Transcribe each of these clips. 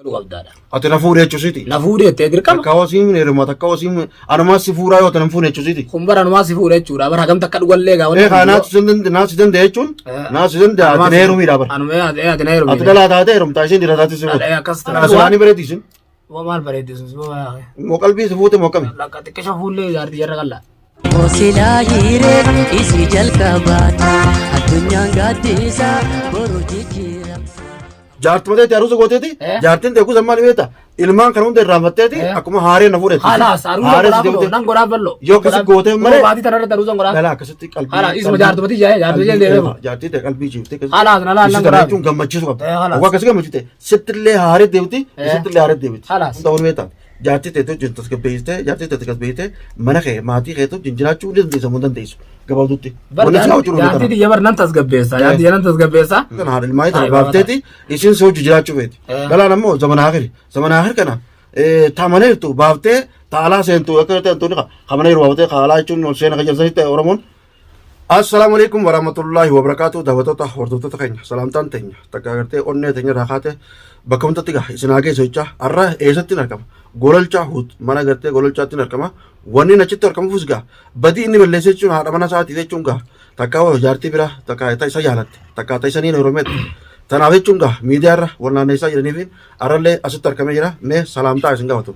Galuu qabdaadha. Ati na fuudhe jechuusiiti. Na fuudhe jettee dirqama. Takka hosiin heeruma takka hosiin anumaa si fuuraa yoo ta'an fuune jechuusiiti. Kun bara anumaa si fuudhe jechuudha. Bara hagam takka dhugallee gaa Ee kaa naatu si danda'a naatu si danda'a jechuun naatu si danda'a ati na heerumiidha bara. Anumee ati na heerumii. Ati dhalaa taatee heerumtaa isheen dhiira taatee si fuute. Akkas Kana silaanii bareedi isin. Maal bareeddi sun suma baay'ee. Moo qalbii si fuute moo akkami? Lakka xiqqisha fuullee jaartii jarra qallaa. Osilaa hiree isii jalqabaati addunyaan gaaddisa boru jijjiiramsa. Jaartuma teeti aruusa gooteeti Eh? jaartiin teeku zammaan beekta ilmaan kan hunda irraanfatteeti Eh? akkuma haaree na fuudhetti. Haalaas aruusa Haaree si godhaa deemte. bal'oo nan godhaa bal'oo. Yoo akkasi gootee malee- Baatii tanarratti aruusa godhaa. Dhala akkasitti qalbii. Haala, isuma jaartuma tiyya, jaartuma tiyya deemee. Jaartii ta'e qalbii ciiftee akkasitti. Haalaas na laal nan Isii tana godhaa. jechuun gammachiisu qabda. Eh, haalaas. Oguu akkasii gammachiiste sittillee haaree deebiti Eh. sittillee haaree deebiti. Haalaas. Hunda wal beektaa. Jaartii ta'e wajjin tasgabbeessitee jaartii ta'e tasgabbeessitee mana kee maatii keetu wajjin jiraachuu ni dandeessa moo hin dandeessu gabaabdutti. Wanni si hawwachuu Jaartii tiyya bar nan tasgabbeessa. Jaartii tiyya nan tasgabbeessa. Kana haadha ilmaanii tana Ay, baafteeti isin si hojii jiraachuu feeti. Eh. Dhalaan ammoo zamana akhiri. Zamana akhir kana taamaneertu baaftee taalaa seentu akka ta'e ni kamaneeru baaftee kaalaa jechuun ol seena kan jedhan Oromoon. Assalaamu alaikum warahmatullahi wabarakatuh daawwattoota hordoftoota keenya salaamtaan teenya takka agartee onnee teenya irraa kaate bakka hundatti gaha isin haa geessu jecha har'a eessatti hin argama gololchaa huut mana agartee gololchaatti hin argama wanni achitti argamuufis gaha badii inni balleesse jechuun haadha mana isaatii jechuun gaha takka jaartii bira takka ta isa jaalatte takka ta isa niin heerumetti tanaaf jechuun gaha miidiyaa irra wal naanneessaa jiraniif har'allee asitti argamee jira mee salaamtaa isin gaafatu.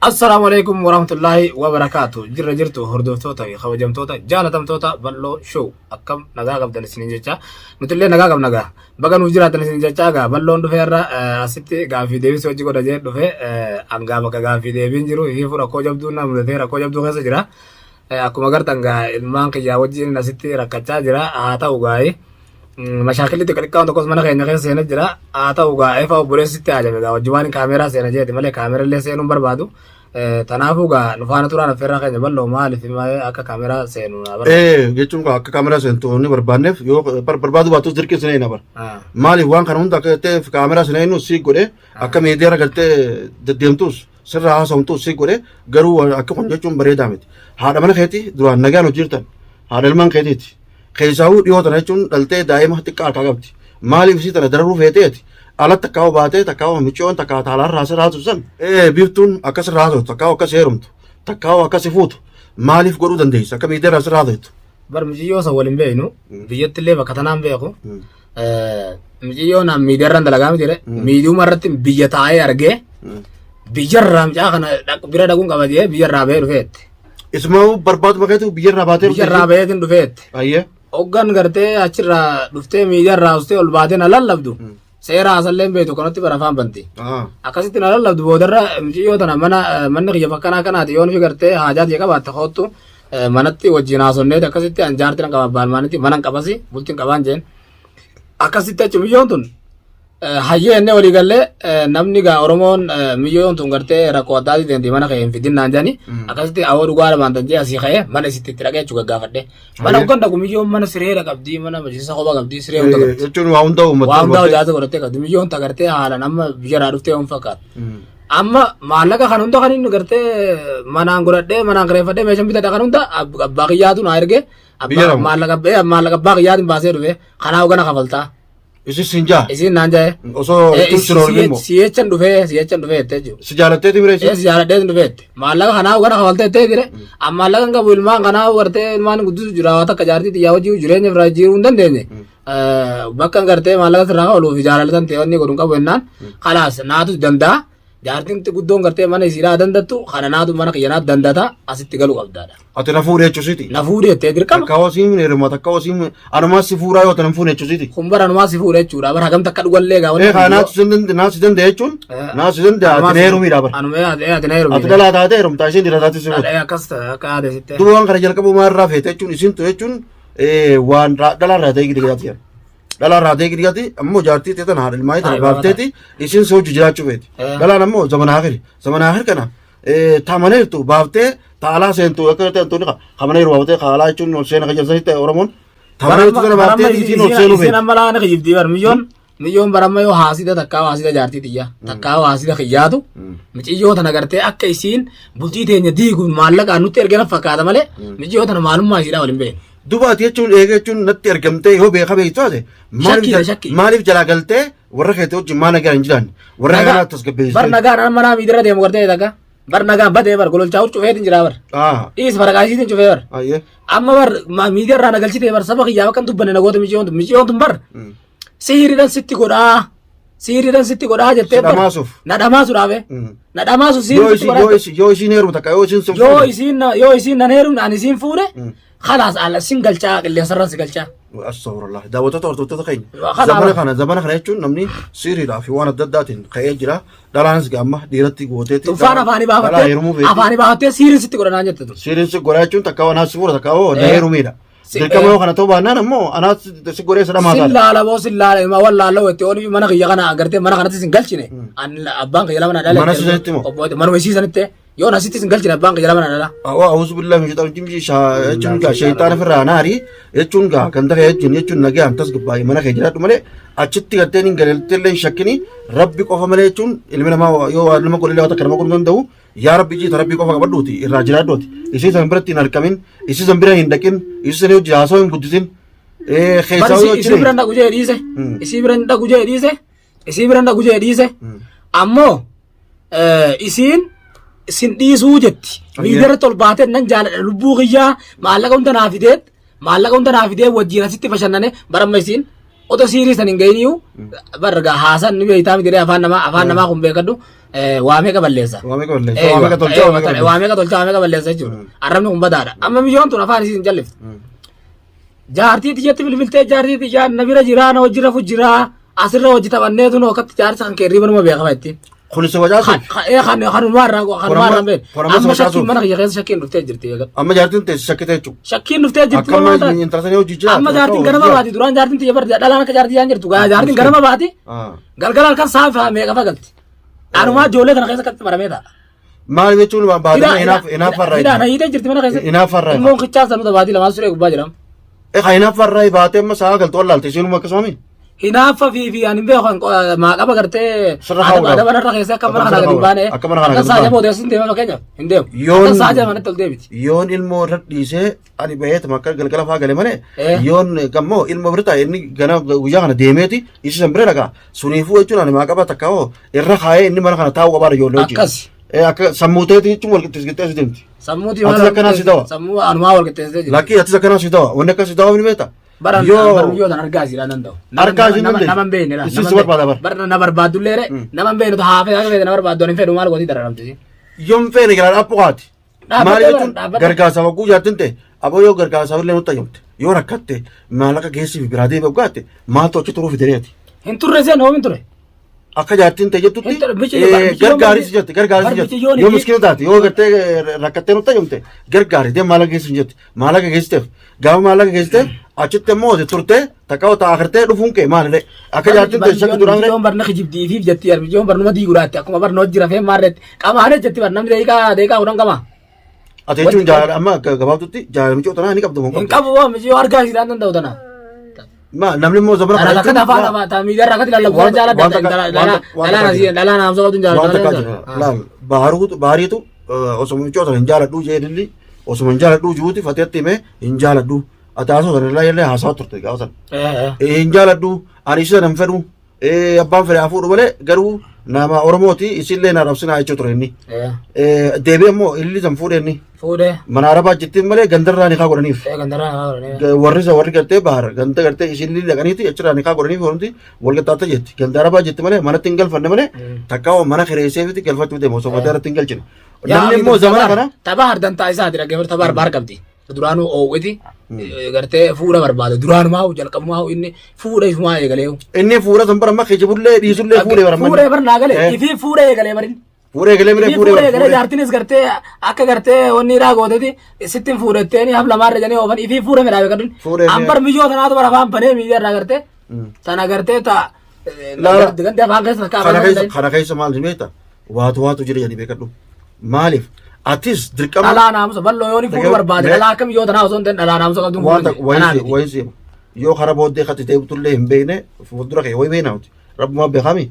Assalaamu alaikum warahmatullaahi wabarakaatu. Jirra jirtu hordoftoota fi kabajamtoota jaalatamtoota bal'oo show akkam nagaa qabdan isiniin jecha nutillee nagaa qabna gaa baga nuuf jiraatan isiniin jecha gaa bal'oon dhufee irra asitti gaaffii deebisii hojii godha jee dhufe hangaa bakka gaaffii deebiin jiru hiifuu rakkoo jabduu na mudatee rakkoo jabduu keessa jira. Akkuma agartan gaa ilmaan kiyyaa wajjin asitti rakkachaa jira haa ta'u gaa'ee. Mashaakilli xiqqaa xiqqaan tokkos mana keenya keessa seenaa jira. Haa ta'u gaa efa obboleessitti haajame gaa wajji waan kaameeraa seena jeeti malee kaameera illee seenuun barbaadu. Tanaafuu gaa nu faana turaan affeerraa keenya bal'oo maaliif akka kaameeraa seenu naa barbaadu. Ee jechuun akka kaameraa seentu inni barbaanneef yoo barbaadu baattus dirqii sin eeyna bara. Maaliif waan kana hunda akka jettee kaameraa sin eeynu si godhe akka miidiyaa irra gartee deddeemtus sirraa haasawamtus si godhe garuu akka kun jechuun bareedaa miti. Haadha mana keetii duraan nagaan hojjetan haadha ilmaan keetiiti. Keessaahuu dhiyoo tana jechuun dhaltee daa'ima xiqqaa harkaa qabdi. Maaliif isii tana dararuu feeteeti? Alatti takkaa'u baatee takkaa'u micciyoon takkaa taalaan raasa raatu san. Ee biiftuun akkas raatu takkaa'u akkas heerumtu takkaa'u akkas fuutu maaliif godhuu dandeessa akka miidiyaa irraa sirraa raatu. Bar miciyyoo san waliin beeknu biyyatti illee bakka tanaan beeku. Miciyyoo naan miidiyaa irraan dalagaa miti jedhe miidiyuma irratti biyya taa'ee argee biyyarraa mucaa kana bira dhaquun qaba jedhee biyyarraa bahee dhufeetti. Isuma barbaaduma keetu biyyarraa baatee Biyyarraa baheetiin dhufeetti. Ayyee. Hoggan gartee achirraa dhuftee miidiyaarraa ustee ol baatee na lallabdu. Seera hasallee hin beektu kanatti bara afaan banti. Akkasitti na lallabdu boodarra mucayyoo tana mana manni kiyya bakka kanaa kanaati yoo nufi gartee haajaa tiyya qabaatte koottu manatti wajjin haasonneeti akkasitti an jaartii nan qaba abbaan maanitti mana hin qabasi bultiin qabaan jeen. Akkasitti achi micayyoon tun Hayyee inni walii gallee namni gaa Oromoon miyyoon tun gartee rakkoo adda addaa deemti mana kee hin fidin naan jedhani akkasitti awoo dhugaa lamaan tan jee asii ka'ee mana isitti itti dhaqee jechuudha gaggaafadhe. Mana hoggan dhaqu miyyoon mana sireera qabdi mana majlisa kophaa qabdi siree hunda qabdi. Jechuun waa hunda uummata. Waa hundaa hojjaata godhattee qabdi miyyoon ta gartee haalaan amma biyyarraa dhuftee hin fakkaatu. Amma maallaqa kan hunda kan inni gartee manaan godhadhee manaan kireeffadhee meeshaan bitadha kan hunda abbaa kiyyaatu naa ergee maallaqa abbaa kiyyaatiin baasee dhufe kanaa hoggana kafaltaa. Isin sin jaa. Isiin naan jae. Osoo jechuun si roorge immoo. Si'echan dhufee si'echan dhufee jettee jiru. Si jaalatteeti mire Ee isin. si jaaladhee dhufee jette. Maallaqa kanaa kana kafaltee jettee jire. Amma maallaqa hin qabu ilmaan kanaa gartee ilmaan guddisu jira waan takka jaartii xiyyaa hojii jireenya biraa jijjiiruu hin dandeenye. Bakka gartee maallaqa sirraa kafaluu fi jaalalatan ta'e wanni godhu hin qabu jennaan. Kalaas naatu danda'a. Jaartiin guddoon gartee mana isiidhaa dandattu kana naatu mana kiyya naatu dandata asitti galu qabdaadha. Ati na fuudhe jechuusiiti. Na fuudhe jettee dirqama. Takka hosiin heeruma takka hosiin anumaa si fuuraa yoo ta'an fuune jechuusiiti. Kun bara anumaa si fuudhe jechuudha. Bara hagam takka dhugallee gaa Ee kaa naatu si danda'a naatu si danda'a jechuun naatu si danda'a ati na heerumiidha bara. Anumee ati na heerumii. Ati dhalaa taatee heerumtaa isheen dhiira taatee si fuute. Akkas akka haadha sitti. Duuba waan kana jalqabu maa irraa feete jechuun isin tu jechuun waan dhalaa irraa ta'e gidi gadi. Dhalaa irraa ta'e gidi gadi ammoo jaartii ta'e tana haadha ilmaanii tana baafteeti isin si hojii jiraachuu feeti. Dhalaan ammoo zamana akhiri zamana akhir kana taamaneertu baaftee taalaa seentu akka ta'e tuni kamaneeru baaftee kaalaa jechuun ol seena kan jedhan ta'e Oromoon taamaneertu tana baaftee isiin ol seenuu Isiin feeti. amma laana kijibdii bar miyyoon miyyoon baramma yoo haasida takkaa haasida jaartii tiyya takkaa haasida kiyyaatu miciyyoo tana gartee akka isiin bultii teenya diiguun maallaqaan nutti ergana fakkaata malee miciyyoo tana maalummaa isiidhaa waliin beeknu. Duba ati jechuun eega jechuun natti ergamtee yoo beeka beektu taate maaliif Shakkiidha, shakkii. maaliif jalaa galtee warra keetii wajjin maa nagaan hin jiraanne warra Nagaa- kanaa tasgabbeessitee. Bar nagaan an manaa miidira deemu gartee takka. Bar nagaan badee bar gololchaa cufeetiin jira bar. Ah, Dhiis faraqaasiitiin cufee bar. ayyee. Amma bar miidiyaa irraa na galchitee bar saba kiyyaaf akkan dubbanne nagoota micciyoon tun micciyoon tun bar sihiriidhaan sitti godhaa sihiriidhaan sitti godhaa jettee Si bar dhamaasuuf. na dhamaasuudhaaf na dhamaasu Yoo sihiriin sitti isiin yoo godhaa isiin yoo isiin heerumte takka yoo isiin sun yoo fuudhe. isiin yoo isiin nan heerumne ani isiin fuudhe khalaas ala sin galchaa qilleensarraan si galchaa. Astagfirullah. Daawwattoota hordoftoota keenya. Kana- Zamana kana jechuun namni sihiriidhaa fi waan adda addaatiin ka'ee jira. Dhalaanis amma dhiiratti gooteetti. Tuffaan afaanii Dhalaa baafattee heerumuu feeti. afaanii baafattee sihiriin sitti godha naan jette tun. Sihiriin si godhaa jechuun takka waan si fuudha takka hoo na heerumiidha. Dirqama yoo kana ta'uu baannaan ammoo anaas si godhee isa dhamaa Sin taata. laala boo sin laala ima wan laala wetti ooni mana kiyya kana agartee mana kanatti sin galchine an abbaan kiyya lama na dhala. Mana siisanitti moo? Obbo manuma isiisanitti yoo na sitti sin galchine abbaan kiyya lama na dhala. Awwa awuzu billahi min shaitaan rajim jechuun gaa shayitaana ofirraa naari jechuun gaa ganda kee jechuun jechuun nagaan tasgabbaa'ee mana kee jiraadhu malee achitti garteen hin galeeltee illee hin shakkini rabbi qofa malee jechuun ilmi namaa yoo waa nama godhe illee waa takka nama godhuu danda'u yaa rabbi jiita rabbi qofa qabadhuuti irraa jiraadhuuti isii san biratti hin argamin isii san bira hin dhaqin isii san hojii haasawaa hin guddisin Bar keessaa yoo isii bira dhaqu jee dhiise isii bira dhaqu jee dhiise isii bira dhaqu jee dhiise ammoo isiin sin dhiisuu jetti miidiyaa irratti ol baatee nan jaaladha lubbuu kiyyaa maallaqa hunda naa fideet maallaqa hunda naa fidee wajjin asitti bashannane baramma isiin otoo siirii san hin ga'iniyyuu bar gaa haasan ni beektaa miti afaan namaa kun beekadhu waa meeqa balleessa. Waa meeqa balleessa? Waa meeqa tolcha? Waa meeqa balleessa? Waa meeqa tolcha? Waa meeqa balleessa jechuudha. Arrabni kun badaadha. Amma biyyoon tun afaan isiin jallifti. Jaartii tiyyatti bilbiltee jaartii tiyyaa na bira jiraa na hojii rafu jiraa asirra hojii taphannee tun akkatti jaarsa kan keerrii manuma beekama ittiin. Kun isa facaasuuf Kanumaa irraa kanumaa irraa beek. Kun amma Amma isa shakkiin facaasuuf. mana kiyya keessa shakkiin dhuftee jirti eegal. Amma jaartiin teessi shakkite jechuudha. Shakkiin dhuftee jirti Akka maal amma taate? intala sanii hojii jira. Amma jaartiin ganama baati duraan jaartiin tiyya barti dhalaan akka jaartii yaan jirtu gaa jaartiin ganama baati galgala halkan saafaa meeqa fagalti. Anumaa ijoollee tana keessa akkatti maramee ta'a. Maal jechuun baadiyyaa hinaaffarraa. Hidhaan hiitee jirti mana keessatti. Hinaaffarraa. Ilmoon kichaa sanuu baatii lamaan suree gubbaa jedhama. Eka hinaaffarraa baatee amma sa'a galtu wallaalte isheenuma akkasuma Hinaaffa fi ani hin beeku maaqaba gartee Sirra kaa'uudhaaf. adaba narra keessee akka mana kanaa gadi hin baane. Akka mana kanaa Akka gadi hin sa'a baane. jaboo deessin deema fakkeenyaaf hin deemu. Akka sa'a jaboo manatti ol deebiti. Yoon ilmoo irra dhiisee ani baheetuma akka galgala faa gale malee Eh. yoon gammoo ilmoo bira taa'e inni gana guyyaa kana deemeeti isi san bira dhaqa suniifuu jechuun ani maaqaba takka hoo irra kaa'ee inni mana kana taa'uu qabaadha ijoollee wajjin. Akkas. Eh, akka sammuu teeti jechuun wal qixxeessitee deemti. Sammuutii Atis akkanaa si ta'a. Sammuu anumaa wal qixxeessitee jirti. Lakkii atis akkanaa si ta'a wanni akkas si ta'a ni beekta. Baran Yoo baran yoo argaa isiidhaan danda'u. Argaa isiin Nama danda'u. nama hin beekne dha. Isin si barbaada bara. Bara na barbaadullee re nama hin beekne haafee akka feete na barbaaddu ani hin fedhu maal gooti dararamti isiin. yoon feene garaa dhaabbu kaati. Dhaabbattee Maal bara, jechuun dhaabbattee. gargaarsa wagguu jaartin ta'e aboo yoo gargaarsa illee nutti ayyamte yoo rakkatte maallaqa geessiif biraa deebi'u gaatte maaltu achi turuu fidereeti. Hin turre seen hoomin ture. Akka jaartin ta'e jettutti Hin ture, michi- gargaaris jette gargaaris bar jette michiyyoon yoo inni- miskiina taate yoo gartee rakkattee nutti ayyamte gargaari deem maallaqa geessiif jette maallaqa geessiteef gaafa maallaqa geessiteef achitti immoo ati turtee takka ota akirtee dhufuun kee maalidhe akka jaartin ta'e shakki duraan Michiyyoon barna kijibdiifiif jetti michiyyoon barnuma diiguraatti akkuma barna hojii rafee maarreetti qamaanee jetti bar namni daqiiqaa daqiiqaa kudhan qama. Ati jechuun jaalala amma akka gabaabdutti jaalala michoo tanaa ni qabdu moo Hin hin qabdu? qabu boo michiyyoo argaa isiidhaan danda'u tana. Ma namni immoo zamana Kana kana akkati afaan afaan ta miidiyaa irraa akkati lallabu sana jaalladha. Dhalaan asii dhalaan haamsa qabdu waan jaalladha. takkaa jira. Laal baaruutu baariitu osoo michoo tana hin jaaladhu jee dilli osoo hin jaaladhu juuti fateetti himee hin jaaladhu. Ati haasoo sana illee illee haasaa turte gaafa sana. Hin jaaladhu ani isa nan fedhu abbaan fedhe haa fuudhu malee garuu nama Oromooti isillee na rabsinaa jechuu ture inni. Deebi'ee immoo illi san fuudhe inni. Fuudhee. Mana Arabaa jettiin malee gandarraa ni kaa godhaniif. Gandarraa namaa godhanii. Warri isa warri gartee bahar ganda gartee isin dhaqaniiti achirraa nikaa godhaniif wanti wal qixxaatta jetti ganda arabaa jetti malee manatti hin galfanne malee takka hoo mana kireesseefiti galfachuu deema osoo mataa irratti hin galchine. Namni immoo zamana kana Tapha hardantaa isaati dhaggeeffatu tapha arbaa qabdi. Duraanuu oowwiti gartee fuudha barbaada. Duraanumaa jalqabumaa inni fuudha isumaa eegalee. Inni fuudha san bara amma kijibullee dhiisullee fuudhee bara Fuudhee bar naa galee ifii fuudhee eegalee barin. Fuudhee eegalee malee Ifii fuudhee fuudhee eegalee bara. jaartinis gartee akka gartee wanni irraa gooteeti sittin fuudhetteeni haf lamaarra jedhanii oofan ifii fuudhame dhaabe kadun. Fuudhee Ambar miyyoo tanaatu bara afaan banee miidiyaa irraa gartee tana gartee ta Laala. gandi afaan keessa takka Kana afaan keessa kana keessa maal beekta waatu waatu jira jedhanii beekadhu. Maaliif atis dirqama Dhalaa naamusa bal'oo yoo ni fuudhu barbaade dhalaa akka miyyoo tanaa osoo hin ta'in dhalaa naamusa qabduun waan fuudhu takka wayii wayii siima yoo kara booddee katti deebitullee hin beekne fuuldura kee wayii beekna nuti rabbumaa beekami.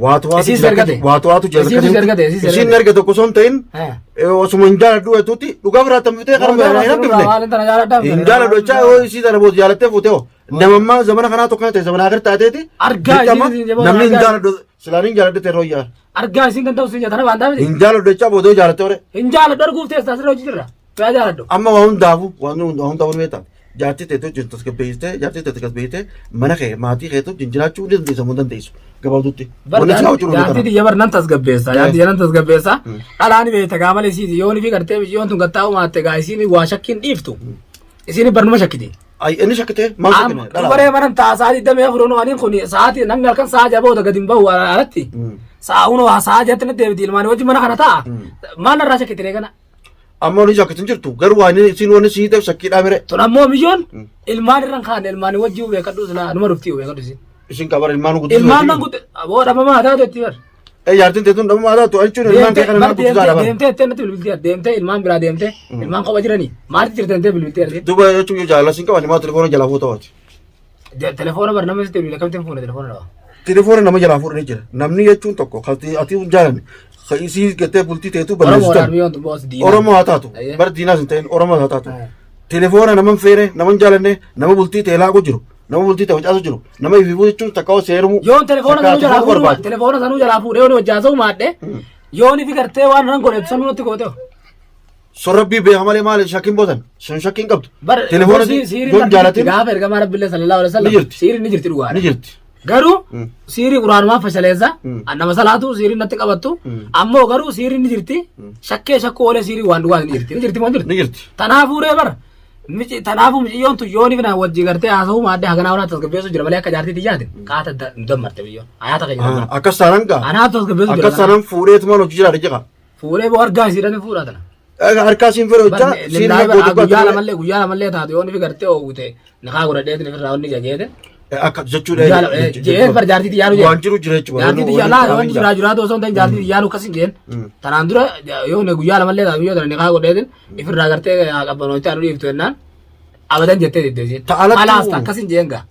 Waatu waatu Isiis jira ergate. waatu waatu jira Isiis ergate, isiis Isiin ergate. ergate tokko osoo hin ta'in Eh. osuma hin jaaladhu jettuutti dhugaa biraa tamfitee Waan karuma hin hambifne. waan tana jaaladhaa. Hin jaaladhu jechaa yoo isii tana booda jaalattee fuute hoo. Namammaa zamana kanaa tokko ta'e zamana agar taateeti. Argaa dirqama isiin jabaa namni hin argaa. jaaladhu silaan hin jaaladhu ta'e rooyyaa. Argaa isiin danda'u siin tana waan taate. Hin jaaladhu jechaa booda yoo jaalatte hore. Hin jaaladhu arguuf teessa asirra hojii jirra. Yaa jaaladhu. Amma waa hundaafu waan hundaafuu ni beektaa. Jaartii teetu wajjin tasgabbeessitee jaartii teetu tasgabbeessitee mana kee maatii keetu wajjin jiraachuu ni dandeessa moo hin dandeessu gabaabdutti. Wanni si hawwachu Jaartii tiyya bar nan tasgabbeessa. Jaartii tiyya nan tasgabbeessa. Dhalaan beekta gaa malee isiiti yoo ni fi gartee biyyoon tun gattaa'u maatte gaa isiin waa shakkiin dhiiftu. Isiin barnuma shakkiti. Ay inni shakkitee maal shakkine dhalaa. Dubaree manan ta'a sa'aatii 24 nu aniin kun sa'aatii namni halkan sa'a jaboo gadi hin bahu alatti. Sa'a unoo sa'a jatti natti deebiti ilmaanii wajjin mana kana ta'a. Maal narraa shakkiti ree kana? Amma wani shakkitin jirtu garuu waan isiin wani sii ta'e shakkiidhaa mire. Tun ammoo biyyoon ilmaan irra hin kaanne ilmaanii wajjin beekadhu silaa numa dhufti beekadhu isin. Isin qabar ilmaan guddisuu. Ilmaan nan gutte aboo dhabamaa taatu itti bar. Eh jaartiin teetuun dhabamaa taatu jechuun ilmaan kee kana nama guddisaa dhaban. Deemtee jettee natti bilbiltee deemtee ilmaan biraa deemtee ilmaan kopha jiranii maalitti jirte deemtee bilbiltee argite. Duuba jechuun yoo jaalala siin qaban ilmaan telefoona jalaa fuuta waati. Telefoona bar nama sitti bilbile akkamitti hin fuune telefoona dhaba. Telefoona nama jalaa fuudhanii jira. Namni jechuun tokko kan ati hin jaalanne kan isii gattee bultii teetuu Oromoodhaan balleessitan. biyyoon tun boos diinaa. Oromoo haa taatu. Ayyee. Bar diinaas hin ta'in Oromoo haa taatu. Aye. Telefoona nama hin feene nama hin jaalanne nama bultii ta'e laaqu jiru nama bultii ta'e facaasu jiru nama ififuu jechuun takka hoo seerumuu. Yoon telefoona takka sanuu ati jalaa fuudhuu fuudhu barbaadu. telefoona sanuu jalaa fuudhee yoon hojjaa sa'u maadhe yoon ifi gartee waan nan godhe sanuu natti goote. Sun rabbii beeka malee maali shakkiin bootan sun shakkiin qabdu. Bar Telefoona siiriin yoon jaalatin gaafa ergamaa rabbiillee sallallahu alaihi Ni wasallam jirti. siiriin ni jirti dhugaadha. ni jirti. Garuu siirii quraanumaa fashaleessa Mm. nama salaatu siirii natti qabattu ammoo garuu siiriin ni jirti shakkee shakkuu oolee siirii waan dhugaa ni jirti ni jirti moo hin jirti. Ni jirti. Tanaafuu ree bara mici tanaafuu miciyyoon tun yoon ifna wajji gartee haasa'uu maadde haganaa waan tasgabbeessu jira malee akka jaartii tiyyaatin qaata dammarte biyyoon hayaata keenya dammarte. Akkas taanaan gaa. Anaaf tasgabbeessu jira. Akkas taanaan fuudheetumaan hojii jiraate jeqa. Fuudhee boo argaa isiidhaan fuudhaa tana. Harkaa siin fedhe hojjaa siin Guyyaa lamallee guyyaa lamallee taatu yoon ifi gartee oowwite naqaa godhadheetin ifirraa onni jajeete. Akka jechuudha. Jee bar jaartii xiyyaanu jee. Waan jiru jira jechuudha. Jaartii xiyyaa laa wanti jiraa jiraatu osoo hin ta'in jaartii xiyyaanu akkas hin jeen. Tanaan dura yoo ne guyyaa lamallee taatu yoo tana naqaa godhadheetin ifirraa gartee qabbanootti anu dhiiftu jennaan abadan jettee didde isheen. Ta'alatti Alaas akkas hin jeen gaa.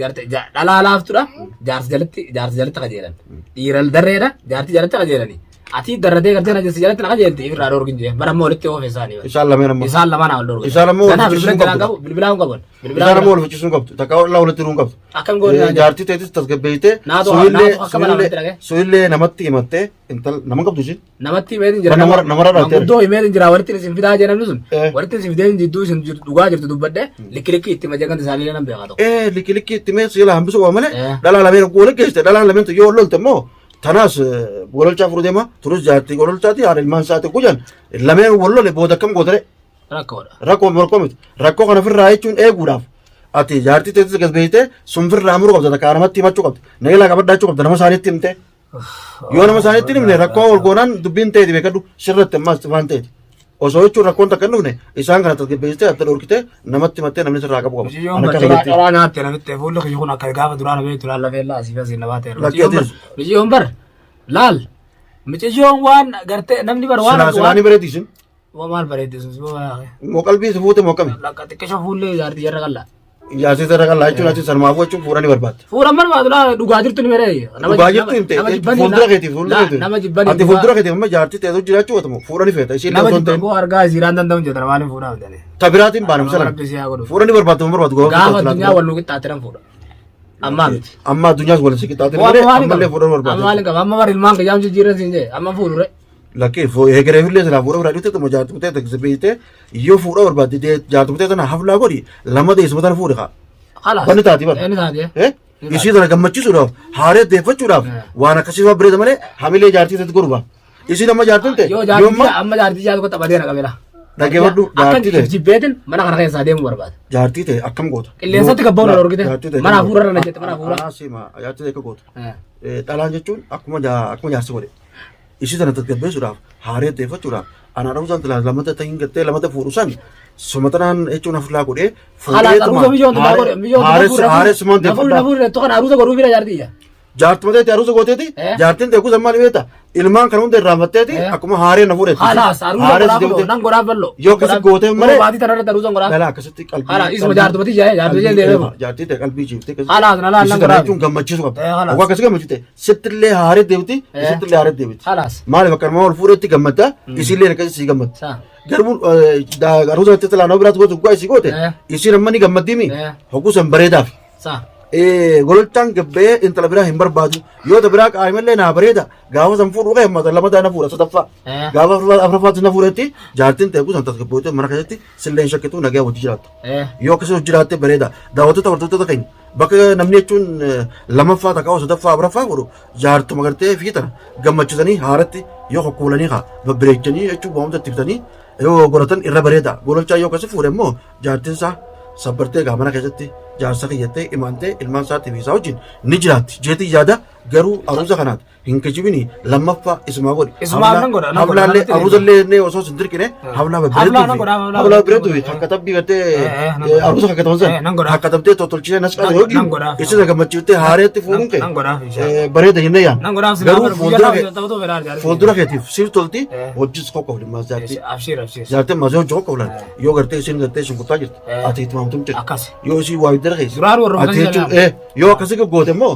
Garte dhalaa laaftudha jaarsi jalatti jaarsi jalatti qajeelan. Dhiira darreedha jaartii jalatti qajeelani. Ati darratee gartee na jalatti jalatti na qajeelti ifirraa dhoorgin jee. Bara ammoo walitti oofe isaanii. Isaan lameen amma. Isaan lamaan haa wal dhoorgan. Isaan ammoo wal Kanaaf fichisiisuu bilbila qabdu. qabu bilbilaa hin qaban. Bilbilaa Isaan ammoo wal fichisiisuu qabdu. Takka wal walitti hiruu hin qabdu. Akkam goone naan Jaartii teetis tasgabbeessitee Naatu akka balaa walitti dhagee. suillee namatti himattee intal nama qabdu isin. Namatti himeetiin jira. Namarra dhalateera. Manguddoo himeetiin jira walitti isin fidaa jee namni sun. Eh. Walitti isin fidee jidduu isin dhugaa jirtu dubbadhe likki likki itti majagan isaanii nan beekaa tokko. Ee likki likki itti mee siila hambisuu qaba malee Eh. dhalaa lameen wal geessite dhalaan lameen yoo lolte immoo tanaas gololchaa furu deema turus jaartii gololchaati haadha ilmaan isaati gujan lameen wal lole booda akkam gootare Rakkoodha. rakkoo rakkoo miti rakkoo kana ofirraa jechuun eeguudhaaf ati jaartii teetis gad beeyte sun firraa muruu qabda takka namatti himachuu qabda nageelaa qabadhaachuu qabda nama isaaniitti himte yoo nama isaaniitti himne rakkoo wal goonaan dubbiin ta'eeti beekadhu sirratti ammaas waan ta'eeti osoo jechuun rakkoon takka hin dhufne isaan kana tasgabbeessitee adda dhorkitee namatti himattee namni sirraa qabu qaba. Mucayyoon Ani akka bar kiyyatti. coraa nyaatte namitti fuulli kiyya kun akka gaafa duraa na beektu laal lafee laa asii fi asii na baate. Lakkii atis. Mucayyoon bar laal mucayyoon waan gartee namni bar waan Silaa silaa ni bareedi isin. Waa maal bareeddi sun siboo baay'ee. Moo qalbii si fuute moo akkami? Lakka xiqqisha fuullee jaartii jarra qallaa. Jaartii sarara qal'aa jechuun ati sanumaafuu jechuun fuudha ni barbaadda. Fuula barbaadu laa dhugaa jirtu ni meree. Dhugaa jirtu himte fuuldura keetiif fuuldura keetiif. Nama jibbanii. Ati fuuldura keetiif amma jaartii ta'etu jiraachuu watamu fuudha ni feeta isheen Nama osoo hin ta'in. jibbanii argaa isiiraan danda'u jedhan waan hin fuudhaa bitanii. Ta biraatiin baana misalan. Rabbi si haa godhu. Fuudha ni barbaaddu hin barbaaddu Gaafa addunyaa wal nu qixxaate nan fuudha. Ammaa miti. Amma addunyaas wal si qixxaate Amma malee maal ammallee fuudha ni Amma maal barbaaddu. qaba amma bar ilmaan qiyyaam jijjiiran siin jee amma fuudhure. Lakkee hegereefillee silaa fuudha biraa dhufte tuma jaartii ta'e tasgabbeessitee yoo fuudha barbaadde jaartii ta'e tana haflaa godhi lama deessuma tana fuudhi kaa. Khalaas. Wanni taati bara. Inni taati. Eh? Isii tana gammachiisuudhaaf haaree deeffachuudhaaf waan akkasii waan bareeda malee hamilee jaartii ta'etti godhu Isiin amma jaartiin ta'e Yoo yoo jaartii amma amma jaartii jaartii tokko taphatee na qabela. Dhaggeeffadhu, jaartii ta'e. Jibbeetin mana kana keessaa deemuu barbaada. Jaartii ta'e akkam goota? Qilleensatti gabbaa'uun na dhorkite. Jaartii ta'e Mana akkam hafuura irra na goota? jette, mana hafuura. Anaa siima jaartii ta'e akka goota. Dhalaan jechuun akkuma akkuma jaarsi godhe. Isii tana tasgabbeessuudhaaf haaree deeffachuudhaaf anaa dhahuu isaan tilaa lamata ta'in gartee lamata fuudhu san suma tanaan jechuun haflaa godhee Khalaas aruusa biyyoon tumaa godhe biyyoon haaressumaan nafuun deeffadhaa. nafuun tokko aruusa godhuu fira jaartii. Jaartuma teeti aruusa gooteeti Eh. jaartiin ta'e kuusan maal beekta ilmaan kan hunda irraanfatteeti Eh. akkuma haaree na fuudhetti. Halaas aruusa Haaree si godhaa deemte. nan godhaa ballo. Yoo akkasi gootee malee- Baatii tanarratti aruusa godhaa. Dhala akkasitti qalbii. Haala, isuma jaartuma tiyya, jaartuma tiyya deebi'u. Jaartii ta'e qalbii ciiftee akkasitti. Halaas, na laal, nan Isii tana godhaa. jechuun gammachiisuu qabda. Eh, halaas. Oguu akkasii gammachiifte sittillee haaree deebiti Eh. isittillee haaree deebiti. Halaas. Maaliif akka nama ol fuudhetti gammadda isiillee akkasii sii gammaddi. Saa. Garuu aruusa itti laanoo biraatti gootu guggaa isii goote Eh. isiin amma ni gammaddiimi Eh. hogguu san bareedaaf. Saa. Gololchaan gabbee intala biraa hin barbaadu yoo ta biraa qaa'imallee naa bareeda gaafa san fuudhu qe'ee mata lamataa na fuudha sadaffaa Eh. gaafa afuraffaatti na fuudhetti jaartiin ta'e kuusan tasgabbootee mana keessatti sillee hin shakkitu nagaa wajji jiraattu. Eh. Yoo akkasii hojii jiraatte bareeda daawwattoota hordoftoota keenya bakka namni jechuun lamaffaa takka sadaffaa afuraffaa godhu jaartuma gartee fiixan gammachisanii haaratti yoo kokkoolanii haa babbareechanii jechuun waamta itti bitanii yoo godhatan irra bareeda gololchaa yoo akkasii fuudhe immoo jaartiin isaa sabbartee gaa mana keessatti jaarsa kiyyattee imaantee ilmaan isaatii fi isaa wajjin ni jiraatti jeetii yaada garuu aruusa kanaati hin kijibini lammaffaa isumaa godhi. Isumaaf nan godha, nan godha, Hablaallee natti aruusallee illee osoo sin dirqine hablaa Hablaa nan godha, babbareedduu fi hablaa hablaa babbareedduu fi godha. takka tabbii gartee Eh, nan godha. aruusa kakkataman Eh, san nan godha. takka tabtee tottolchitee nas qabu Nan- yoo nan godha. isina gammachiiftee haareetti fuudhuun kee Nan godhaaf inshallah. bareeda jennee yaadna. Nan godhaaf Garuu silaa fuuldura kee taphatoo fedhaa jaartii. fuuldura keetiif siif tolti Eh. hojis qoqqof dhimma jaartii. Abshiir abshiir. Jaartiin maasii hojii qoqqof lan yoo gartee isin gartee shunkurtaa jirti Eh. ati itti maamtu jirti. Akkas. Yoo isii waa iddara keessa. Duraan warra Ati akkasii jechuun jedhama. yoo akkasii goote immoo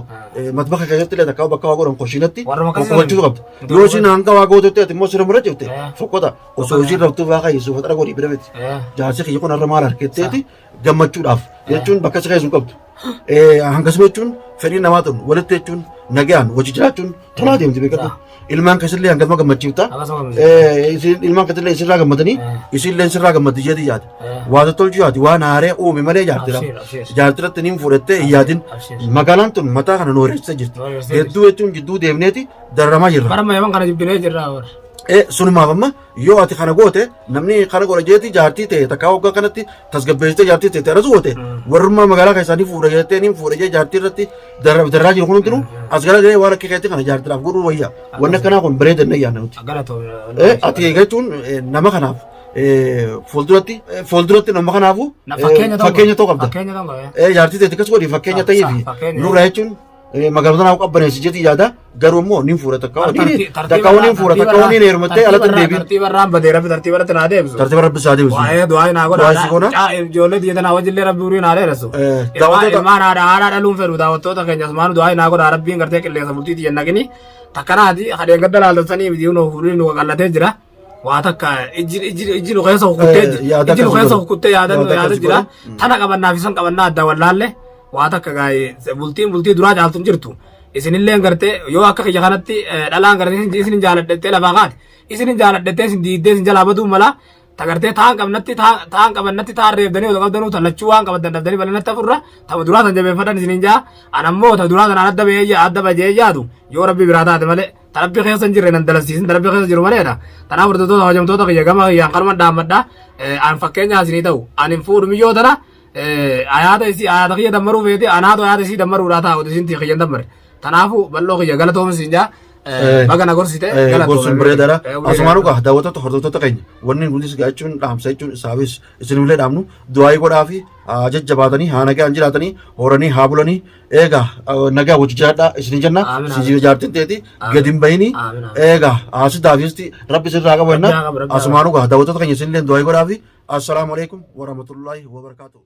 matbaka keessatti illee takka bakka waa godhan koshiinatti Warra akkasii qoqqofachiisuu qabda. jedhama. Yoo isiin hanga waa gootetti ati immoo sirra mura jirte Eh. fokkota osoo isiin raftuu faa keessa uffata godhi bira miti. Eh. Jaarsi kiyya kun har'a maal harketteeti gammachuudhaaf jechuun bakka si keessu hin qabdu. Hangasuma jechuun fedhii namaa tun walitti jechuun nagaan wajji jiraachuun tolaa deemti beekatu. Ilmaan keessallee hangasuma gammachiifta. Akkasuma gammachiifta. Ilmaan keessallee isirraa gammadanii isillee sirraa gammaddi jeeti yaade. Waa tottolchu yaade waan haaree uume malee jaartira. Abshiir abshiir. Jaartiratti niin fuudhattee hin yaadin. Abshiir. Magaalaan tun mataa kana nu wareessitee jirti. Nu wareessitee jirti. Hedduu jechuun jidduu deemneeti dararamaa jirra. Bara yaman kana jibbinee jirra warra. Sunumaaf amma yoo ati kana goote namni kana godha jeeti jaartii ta'e takkaa waggaa kanatti tasgabbeessitee jaartii ta'e ta'e goote warrummaa magaalaa keessanii fuudha jettee niin fuudha jee jaartii irratti darraa jiru kun hundinuu as garagalee waan akka keetti kana jaartiidhaaf godhuu wayya. Wanni akkanaa kun bareeda hin yaadne nuti. Galatoo. Ati jechuun nama kanaaf fuulduratti fuulduratti nama kanaafu Fakkeenya ta'uu fakkeenya ta'uu qabda. Fakkeenya ta'uu qabda. Jaartii ta'e akkas godhi fakkeenya ta'ee fi Fakkeenya. nurraa jechuun magaalota naaf qabbaneessi jeeti yaada garuu immoo niin fuudha takka takka niin fuudha takka niin heerumtee alatti hin deebiin. Tartiiba irraan badee rabbi tartiiba irratti naa deebisu. Tartiiba rabbi isaa deebisu. Waa'ee du'aa naa Du'aa si godha. godha. Ijoollee biyya tanaa wajjillee rabbi umurii naa dheeressu. Daawwattoota- Ilmaan haadha haadha dhaluun fedhu daawwattoota keenya asumaan du'aa naa godha rabbiin gartee qilleensa bultii tiyya naqini. Takkanaati hadheen gadda laaltanii miti nu fuudhii nu qallatee jira. Waa takka ijji ijji ijji nu keessa kukkutee Eh, yaada ijji nu akkasii keessa godha. kukkutee yaada Yaada yaada akkasii jira. godha. Tana qabannaaf isan qabannaa adda wallaalle waa takka gaa'ee bultiin bultii duraa caaltu hin jirtu. Isinillee gartee yoo akka kiyya kanatti dhalaan gartee isin jaaladhettee lafaa kaate isin jaaladhettee isin diiddee isin jalaa baduu mala tagartee taan qabnatti taan qabannatti taan reebdanii otoo qabdanuu tallachuu waan qabaddan dhabdanii bal'inatti afurra tama duraa tan jabeeffadhan isinin jaa an ammoo ta duraa tanaan adda bahee adda bajee yaadu yoo rabbi biraa taate malee ta rabbi keessa hin jirre nan dalansiisin ta rabbi keessa jiru maleedha tanaaf hordoftoota hojjamtoota kiyya gama kiyyaan kanuma dhaammadha an fakkeenyaa isinii ta'u an hin fuudhu miyyoo tana ayaata isii ayaata kiyya dammaruu feete anaatu ayaata isii dammaruudhaa ta'a oduu isin kiyyan dammare tanaafu bal'oo kiyya galatoomi siin jaa baga na gorsite galatoomi. Gorsuun bareedaadha. Umurii Asumaan dhugaa daawwattoota hordoftoota keenya wanni nuti jechuun dhaamsa jechuun isaafis isinillee dhaamnu du'aayii godhaa fi haa jajjabaatanii haa nagaan jiraatanii horanii haa bulanii eegaa nagaa wajji jiraadhaa isin jenna Amiin, si jaartiin teeti gadi hin bahini Amiin, amiin. eegaa haasidaafis rabbi sirraa qabu Rabbi haa qabu, jenna Rabbi haa asumaan dhugaa daawwattoota keenya isinillee du'aayii godhaa fi assalaamu alaikum warahmatullaahi wabarakaatuh.